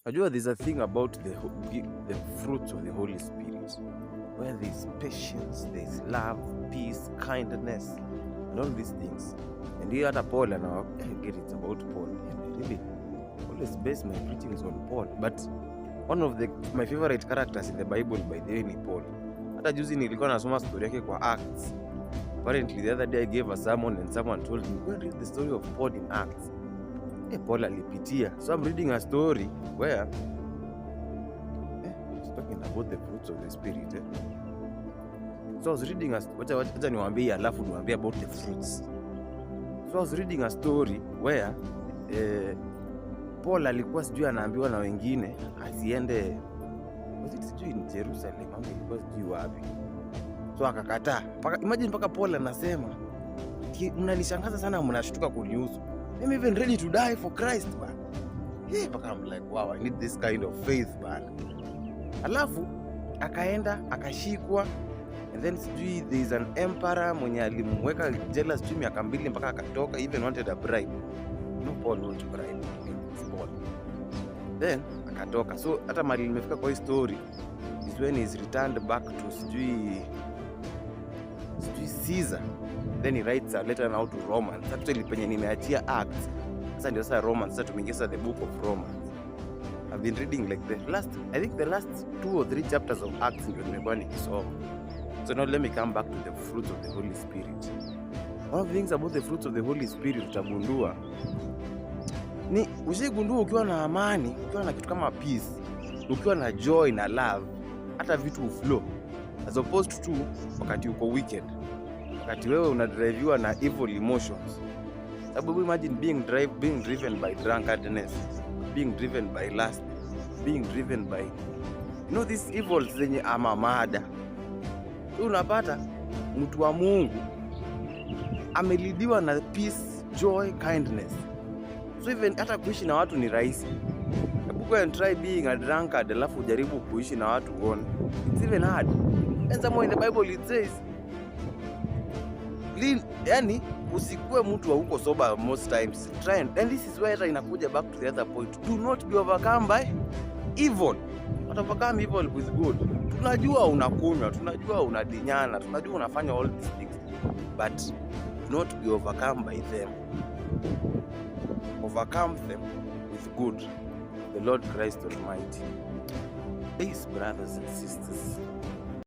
Najua there's a thing about the fruits of the Holy Spirit where there's patience, there's love, peace, kindness and all these things. And here hata Paul ana get it's about Paul. And I really always base my preachings on Paul. But one of the my favorite characters in the Bible, by the way, ni Paul. Hata juzi nilikuwa nasoma story yake kwa Acts. Apparently the other day I gave a sermon and someone told me, "Go and read the story of Paul in Acts." Eh, Paul alipitia. So I'm reading a story where it's talking about the fruits of the Spirit. Eh? So I was reading a wacha niwaambie, alafu niwaambie about the fruits. So I was reading a story where Paul alikuwa sijui anaambiwa na wengine asiende, was it sijui in Jerusalem ama ilikuwa sijui wapi. So akakataa. Paka, imagine mpaka Paul anasema, "Mnanishangaza sana, mnashtuka kunihusu. I'm even ready to die for Christ, man." Hey, mpaka I'm like, "Wow, I need this kind of faith, man." Alafu akaenda akashikwa and then sijui there is an emperor mwenye alimweka jela sijui miaka 2 mpaka akatoka, even wanted a bribe. No, Paul won't bribe. It's Paul. Then akatoka. So hata mahali nimefika kwa hii story is when he's returned back to sijui Caesar. Then he writes a letter now to Romans. Actually penye nimeachia Acts. Sasa ndio sasa Romans. Sasa tumeingia sasa the book of Romans. I've been reading like the last, I think the last two or three chapters of Acts ndio nimekuwa nikisoma. So now let me come back to the fruits of the Holy Spirit. One of the things about the fruits of the Holy Spirit utagundua ni ushaigundua ukiwa na amani, ukiwa na kitu kama peace, ukiwa na joy na love, hata vitu flow, as opposed to wakati uko wicked, wakati wewe unadriviwa na evil emotions. Sababu imagine being driven by drunkenness, being driven by lust, being driven by these evils zenye ama mada. So unapata mtu wa Mungu ameleadiwa na peace, joy, kindness. So even hata kuishi na watu ni rahisi. Hebu go and try being a drunkard alafu ujaribu kuishi na watu uone. It's even hard. And somewhere in the Bible it says, lean, yani usikuwe mtu wa huko sober most times. Try and this is where hata inakuja back to the other point. Do not be overcome by evil. But overcome evil with good. Tunajua unakunywa, tunajua unadinyana, tunajua unafanya all these things. But do not be overcome by them. Overcome them with good. The Lord Christ Almighty. Peace, brothers and sisters.